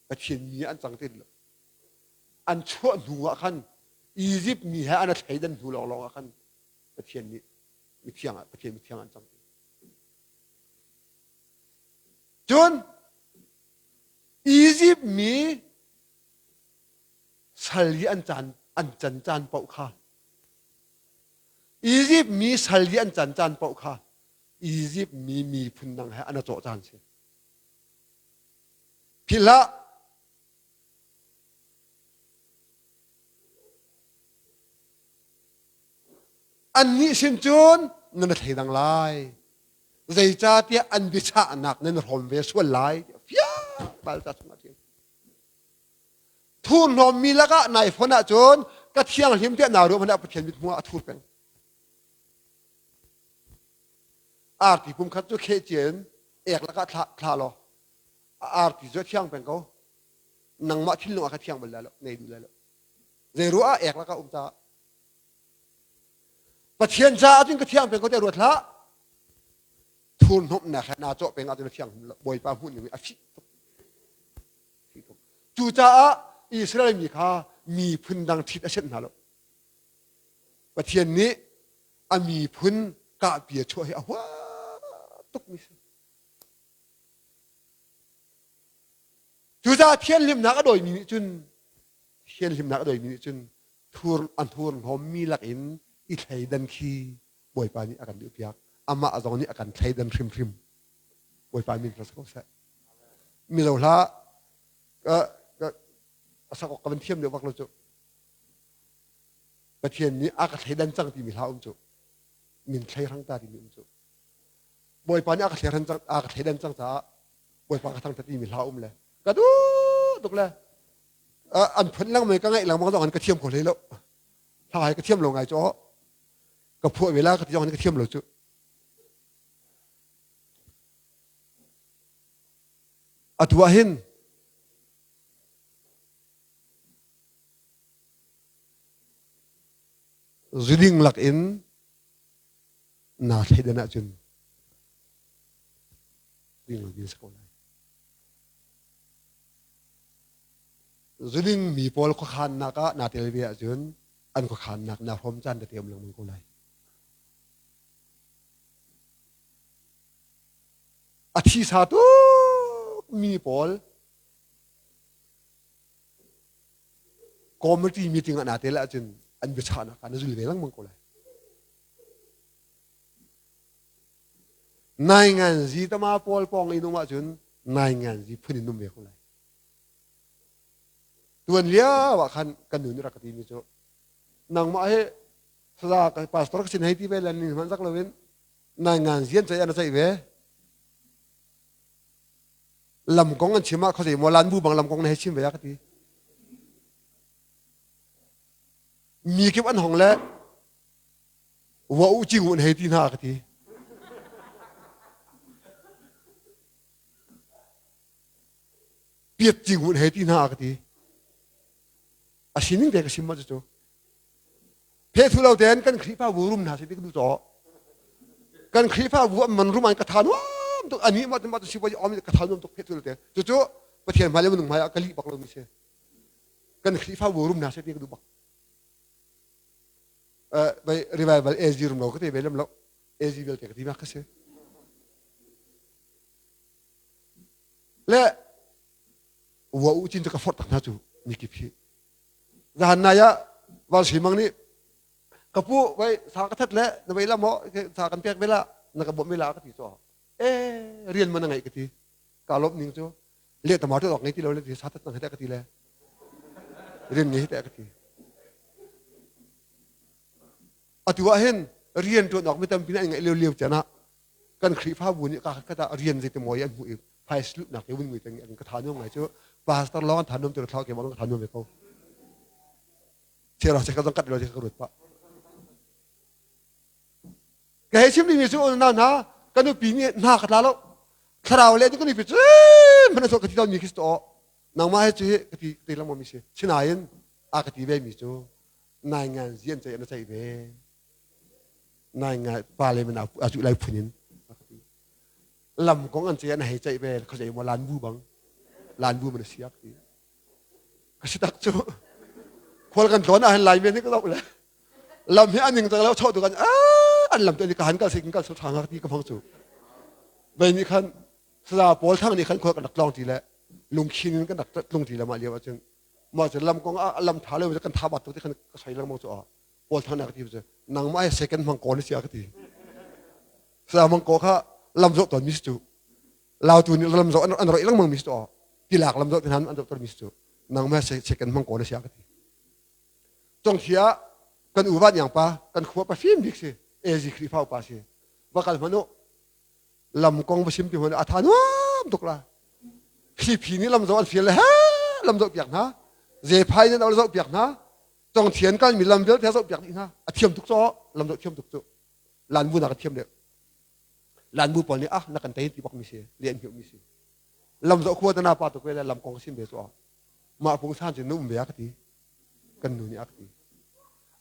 Pathian mi an cang ti lo. An chuah hnu ah khan Egypt mi he an thleidan hnu lawnglawng ah khan Pathian nih mithiang ah Pathian mithiang an cang ti. Cun Egypt mi sal i an caan an can caan paoh kha Egypt mi sal i an can caan paoh kha Egypt mi miphun dang he an cawh caan si. Philh hlah. Annih sin cun nan i thleidang lai. Zeicahtiah an biachahnak nan i hrawm ve sual lai tiah fiang Baibal ca chungah a ṭial. Thurhnawmmi lakah nai fon ahcun ka thianghlim tiah naa ruah hmanh ah Pathian mithmuh ah a thur peng. Arti pum khat cu kheh cia in ek lakah thla, thla law a arti cu a thiang peng ko. Nangmah thinlung ah kha thiang bal lai lo, nei duh lai lo. Zei ruah ah ek lakah um caah. Pathian caah cun ka thiang peng ko tiah ruat hlah. Thurhnawmhnak he naa cawh peng ahcun a thiang Bawipa hmuh ning a fih tuk. Cucaah Israel mi kha miphun dang ṭhit a senh hna lo. Pathian nih a miphun kahpi a chuah hi a hua tukmi si. Cucaah thianhlimnak a dawimi nih cun thianhlimnak a dawimi nih cun thur a thurhnawmmi lakin i thleidan khi Bawipa nih a kan duhpiak. Amah zong nih a kan thleidan hrimhrim. Bawipa min si ko seh. Mizo hla a sak awk ka van thiam deuh bak lo cu. Pathian nih a ka thleidan cang timi hla um cu. Min thlei hrang ta timi um cu. Bawipa nih a ka thleidan cang a ka thleidan cang caah Bawipa ka thangthat timi hla um le ka duh tuk le an phun lengmang ka ngaih lengmang zong an ka thiam kho hlei lo. Hla hi ka thiam lo ngai cu ka phuah ve la ka ti zong ka thiam lo cu. Atu ah hin zuding lak in naa thleidan ahcun ding lo ding si ko lai. Zuding mi pawl khuakhannak ah naa tel ve ahcun an khuakhannak naa hrawm caan tete um lengmang ko lai. A thisa tuk mi pawl committee meeting ah naa tel ahcun an biachahnak ah na zul ve lengmang ko lai. Nainganzi tama pawl pawng in um ahcun nainganzi phun in um ve ko lai. Tuan lio ah khan kan nu nih rak ka timi cu nangmah hi saza pastor ka sin hei ti ve lan ni hmanh zak loin nainganzi an ceih an ceih ve lam kong an chim ah khuazei maw lan bu bang lam kong na hei chim ve a ka ti mi kip an hong le wa u cing un hei ti hna ka ti piat cing un hei ti hna ka ti a sining te ka sim ma cu phe thu lo tein kan Khrihfabu rum hna seh ti ka duh caw kan Khrihfabu an man rum an ka tha nuam tuk ani ma ma si om ka tha nuam tuk phe thu lo tein cucu Pathian hmai le minung hmai ah ka lih bak lo mi si kan Khrihfabu rum hna seh ti ka duh bak bai revival AG rum lo ka te ve lem lo AG vialte ka ti ma ka si le wa u cin cu ka forh tak hna cu mikip hi Zahan nai ah Val Sui Mang nih ka pu vai sa ka that le na vei la maw sa kan pek ve la na ka bawmh ve la ka ti cu e rian man a ngeih ka ti ka lawm ning cu le tomato dok ngei ti lo le sa that nang he ka ti le rian ngei he ka ti atu ah hin rian tuan awk mi tampi na ngeih lio lio chan ah kan Khrihfabu nih ka khat ah rian zeiti maw an hmuh i phais luhnak ke vun ngui teng an ka tha nuam ngai cu pastor lawng an tha nuam ti thlau ke mong ka tha nuam ve ko chera che ka zong kat lo che ka ruat pa ka hei chim dingmi cu na na ka nupi nih hna ka tla lo thlarau le ka nupi cu mana so ka ti mi khi to nangmah he cu ka ti ti lang mi si sinain a ka ti ve mi cu nai ngan zian chei na chei ve nai ngai pa le mana a cu lai phun in lam kong an ce an hei ceih ve khuazei maw lan bu bang lan bu man siak ti ka si tak cu khual kan tlawn ah hin lai men hi ka zoh le lam hi an ning cang lo chawh tu kan an lam tu ni ka han kal se kal so tha ngak ti ka phong cu vei nih khan saza pawl thang nih khan khual kan rak tlong ti le lungkhin in kan rak tlung ti le mah lio ahcun mah cu lam kong ah lam tha lo kan tha bat tu ti khan ka soi lengmang cu pawl thang nak ti cu nangmah he second mang ko na sia ka ti sa mang ko kha lam zawh ton mi si cu lautu nih lam zawh an roih lengmang mi si cu tilak lam zawh ti an zawh ton mi si cu nangmah he second mang ko na sia ka ti cong thia. Kan u van pa kan khua pa fim bik si AZ Khrihfa upa si. Va kal hmanh u lam kong va sim ti hmanh a tha nuam tuk la. Hri nih lam zoh an fial le he lam zoh piak hna. Zephai nan zoh piak hna. Tong thian kan mi lam vialte zoh piak dih hna. A thiam tuk caw lam zoh thiam tuk cu. Lan bu nak a thiam deuh. Lan bu pawl nih ah na kan tei ti bak mi si le an mi si. Lam zoh khua tana pa tuk le lam kong sim ve cu mah pungsan cu na um ve a ka ti. Kan nu nih a ka ti.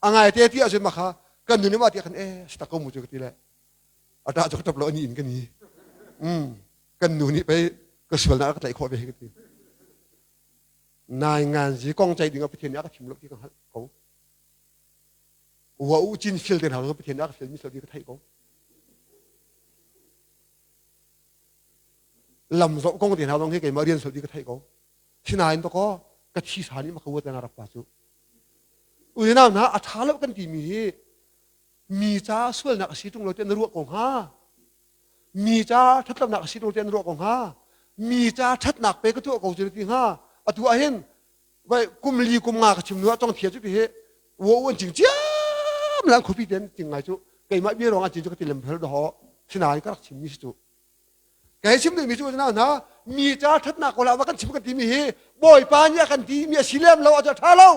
A ngai te ti ahcun mah kha kan nu nih mah ti khan eh si tak ko mu cu ka ti le a ṭah cu ka ṭap lo ani in ka ni. Mm kan nu nih pei ka sualnak a ka tlaih khawh ve hi ka ti. Nai ngan zi kong ceih ding ah Pathian nih a ka thim lo ti ka hngalh ko. Wa u cin fil te hna Pathian nih a ka fial mi ti ka theih ko. Lam zoh kong te hna zong hi keimah rian sol ti ka theih ko. Sinain to ko ka thi sa nih ma ka uat na rak pa cu. Unau hna a ṭha lo kan timi hi mi ca sualnak a si ṭung lo tiah na ruah ko hnga. Mi ca ṭhatlonak a si ṭung tiah na ruah ko hnga. Mi ca ṭhatnak pe ka tuah ko cu na ti hnga. Atu ah hin vai kum li kum nga ka chim nu ah cong thia cu ti hi wo an cing ciam lan khuapi ten cing ngai cu keimah bia ruang ah cing cu ka ti lem phel do sinain ka rak chim mi si cu Kei chim duhmi cu na hna mi ca ṭhatnak ko la va kan chim kan timi hi Bawipa nih a kan timi a si lem lo ahcun a ṭha lo.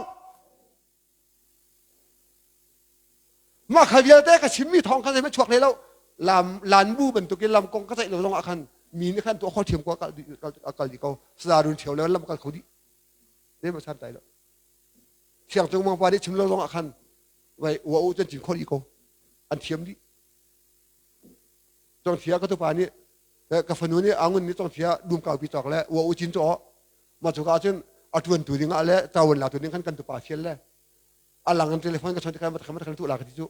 Mah kha vialte ka chimmi thawng khan zeihmanh chuak hlei lo. Lam lan bu bantukin lam kong ka ceih lo zong ah khan mi nih khan tuah kho thiam ko kal kal dih ko. Sada run ṭhio le lam kal kho dih. Zeihmanh san tai lo. Thiang cung mangpa nih chim lo zong ah khan vai ua u cun cin kho dih ko. An thiam dih. Congthia ka tupa nih ka fanu nih angun nih congthia dum kaupi cawk le ua u cin cu mah cu ka cun a tuan tu ding ah le tawon la tu ding khan kan tupa fial le a lang in telephone ka chon ti kan mat kan tu la ka ti cu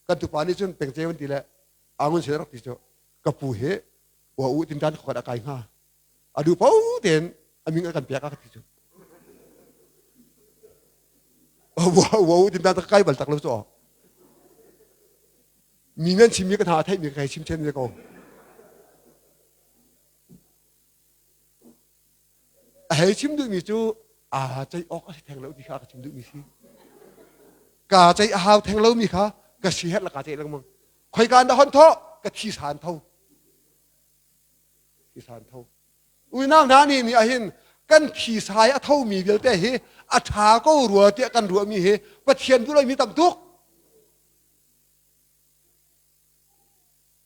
kan tupa nih cun pengce van ti le angun sin rak ti cu ka pu hi ua u tin tan khot a kai hnga a du po ten a ming a kan pek a ka ti cu ua ua u tin tan ka kai bal tak lo cu Mi nan chimmi ka hna a theihmi ka hei chim ṭhen ve ko. A hei chim duhmi cu aa ceih awk a si theng lo ti kha a ka chim duhmi si. Kaa ceih a hau theng lomi kha ka si herh le kaa ceih lengmang. Khoika in dah hon thawh? Ka thisa an tho. Thisa an tho. Unau hna nih nih ahhin kan thisa i a thomi vialte hi a ṭha ko rua tiah kan ruahmi hi Pathian duh lomi tam tuk.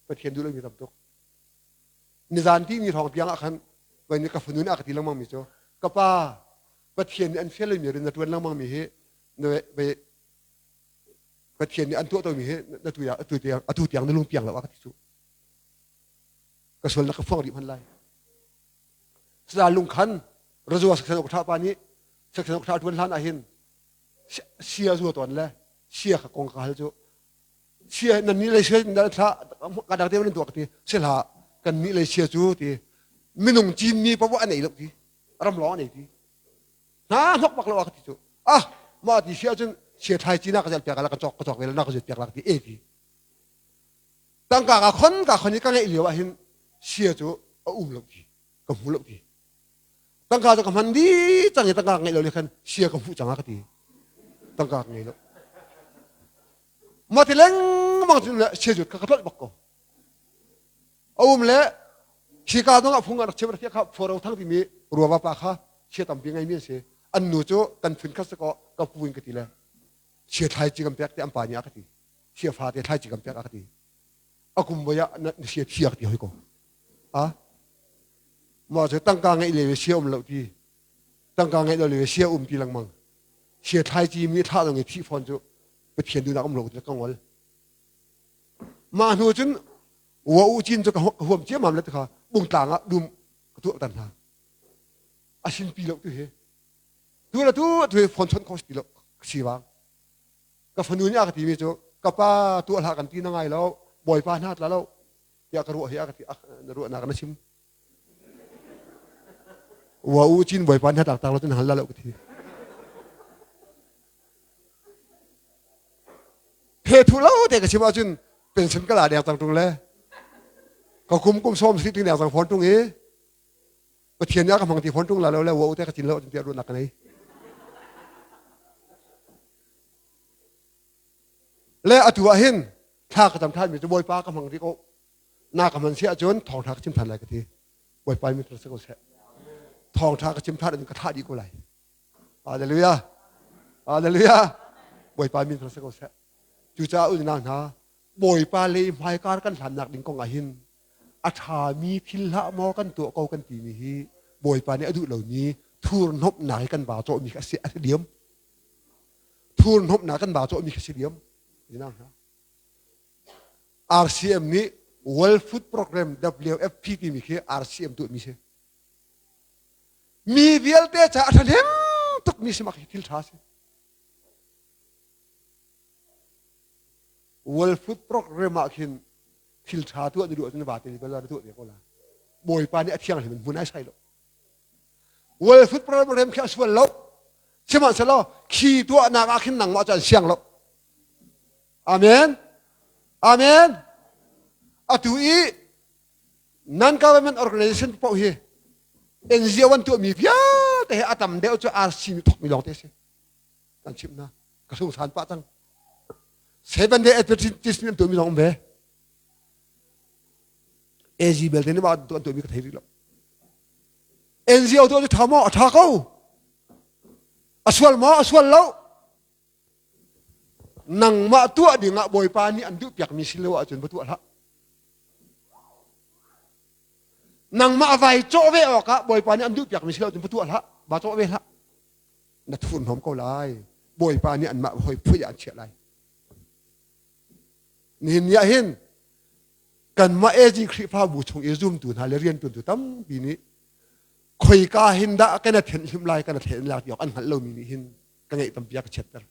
Pathian duh lomi tam tuk. Nizan ti ni hrawng tiang ah khan voi ni ka fanu nih a ka ti lengmang mi cu ka pa Pathian nih an fial lomi rian na ṭuan lengmang mi hi na Pathian nih an tuah tomi hi na tu atu tiang atu tiang na lung piang lo a ka ti cu. Ka sual na ka phuang rih hman lai. Sada lungkhan Razua saksen ok ṭha pa nih saksen ok ṭha ṭuan hlan ah hin sia zua tawn le sia kha kong ka hal cu sia nan nih lei sia nan thla ka dang te nan tuak ti si hlah kan nih lei sia cu ti minung cin mi paoh an ei lo ti ram lawng an ei ti hna hnok bak lo ka ti cu ah mah ti sia cun sia thlai cina ka zel piak la ka cawk ka cawk ve la na ka zuat piak la ka ti e ti tangka ka khon ka khon i ka ngeih lio ah hin sia cu a um lo ti ka hmu lo ti tangka cu ka hman dih cang i tangka ka ngeih lo le khan sia ka hmuh cang a ka ti tangka ka ngei lo mah ti lengmang cun le sia cu ka ka tlolh bak ko a um le hika dong ah phung rak chim rak kha phuaro thang timi ruava pa kha sia tampi ngeimi an si an nu cu kan phun khat si ko ka pu in ka ti le sia thlai ci kan pek te an pa nih a ka ti sia fa te thlai ci kan pek a ka ti a kum voi ah na sia thi a ka ti hoi ko a mah cu tangka ngeih le sia um lo ti tangka ngeih lo le sia um ti lengmang sia thlai ci mi thlah dong i thih fawn cu pathian duhnak um lo ti ka ngol mah hnu cun wa u cin cu ka huam ciammam le kha bungtlang ah dum ka tuah tan hna a sin pi lo tu hi tu le tu tu hi phone chon kho si lo si wang ka fanu nih a ka timi cu ka pa tuah hlah kan ti na ngai lo bawipa hna tla lo tiah ka ruah hi a ka ti na ruahnak na chim wa u cin bawipa hna tak tak lo cun hal la lo ka ti phe thu lo te ka chim ahcun pension ka la deng cang tung le ka kum kum som si ting deng cang phone tung i Pathian nih a ka hmang ti fawn ṭung la lo le wa te ka cin lo tiah ruahnak ka nei. Le atu ah hin thla ka cam ṭhanmi cu Bawipa ka hmang rih ko. Na ka hman si ahcun thawngṭha ka chim ṭhan lai ka ti. Bawipa min si ko seh. Thawngṭha ka chim ṭhan in ka thlah dih ko lai. Hallelujah. Hallelujah. Bawipa min si ko seh. Cucaah unau hna, Bawipa le hmaikar kan hlannak ding kong ah hin a ṭhami thil hlah maw kan tuah ko kan timi hi Bawipa nih a duh lomi thurhnawmhnak hi kan vaa cawhmi kha a si a si diam. Thurhnawmhnak kan vaa cawhmi kha si diam. Unau hna. RCM nih World Food Program WFP timi khi RCM tuahmi si. Mi vialte caah a ṭhahnem tukmi si mak hi thil ṭha si. World Food Program ah khin thil ṭha tuah na duh ahcun vate bal na tuah ve ko la. Bawipa nih a thianghlim in hmun ai sai lo. World Food Program khi a sual lo. Sihmanhsehlaw khi tuahnak ah khin nangmah cu an siang lo. Amen. Amen. Atu i non-government organization paoh hi NGO an tuahmi vialte hi a tam deuh cu RC nih thawkmi lawng te a si. Kan chimh hna. Ka sungsan pah cang. Seven Day Adventist nih an tuahmi zong um ve. AG belte nih mah an tuahmi ka thei rih lo. NGO tuah cu ṭha maw? A ṭha ko. A sual maw? A sual lo. Nangmah tuah dingah Bawipa nih an duhpiakmi si lo ahcun va tuah hlah. Nangmah vai cawh ve awkah Bawipa nih an duhpiakmi si lo ahcun va tuah hlah. Va cawh ve hlah. Na thurhnawm ko lai. Bawipa nih anmah hoi phui ah an chiah lai. Nihin ni ah hin kanmah AG Khrihfabu chung i zumtu hna le rianṭuantu tampi nih khoika hin dah kan i thenhhlimh lai kan i thlen lai ti awk an hngalh lomi nih hin ka ngeih tampi a ka chiatter.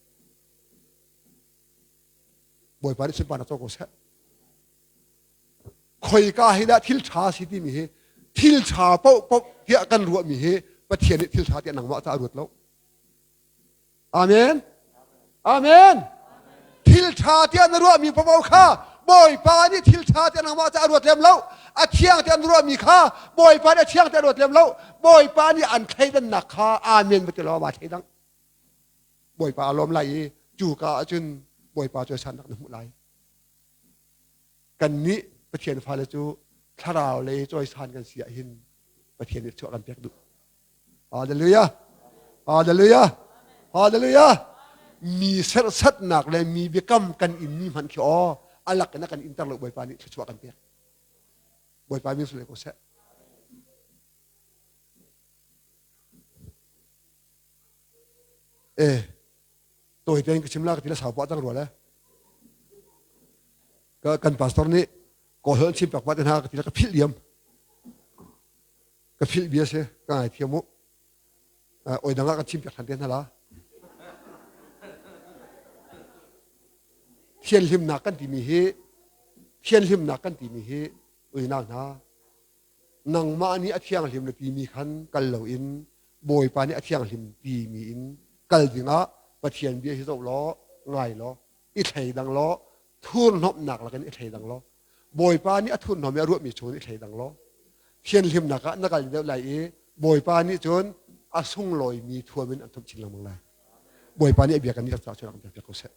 Bawipa nih sunparnak co ko seh. Khoika hi dah thil ṭha si timi hi thil ṭha paohpaoh tiah kan ruahmi hi Pathian nih thil ṭha tiah nangmah ca a ruat lo. Amen. Amen. Thil ṭha tiah na ruahmi paoh kha Bawipa nih thil ṭha tiah nangmah ca a ruat lem lo. A thiang tiah na ruahmi kha Bawipa nih a thiang tiah a ruat lem lo. Bawipa nih an thleidannak kha amen va ti law va thleidang. Bawipa a lawm lai i cuka ahcun Bawipa cu sannak na hmuh lai. Kannih Pathian fale cu thlarau lei cawisan kan si ahhin Pathian nih chuah kan pek duh. Hallelujah. Hallelujah. Hallelujah. Mi serhsatnak le mi biakam kan inmi hmanh khi aw alak in a kan inter lo Bawipa nih thluachuah kan pek. Bawipa min sule ko seh. Eh, tawi tein ka chim la ka ti la sau pah cang rua le. Kan pastor nih kawl holh chim pak pah te hna ka ti la ka philh diam. Ka philh bia si, ka ngaithiam u. Oi dang ah kan chim piak than te hna la. Thianhlimnak kan timi hi thianhlimnak kan timi hi uinak hna nangmah nih a thianghlim na timi khan kal loin Bawipa nih a thianghlim timi in kal dingah Pathian bia hi zoh law ngai law i thleidang law thurhnawmhnak lakin i thleidang law Bawipa nih a thurhnawm i a ruahmi chung in i thleidang law thianhlimnak ah na kal deuh lai i Bawipa nih cun a sunglawimi thuam in an thumh chin lengmang lai. Bawipa nih a bia kan nih caah cun rak piak ko seh.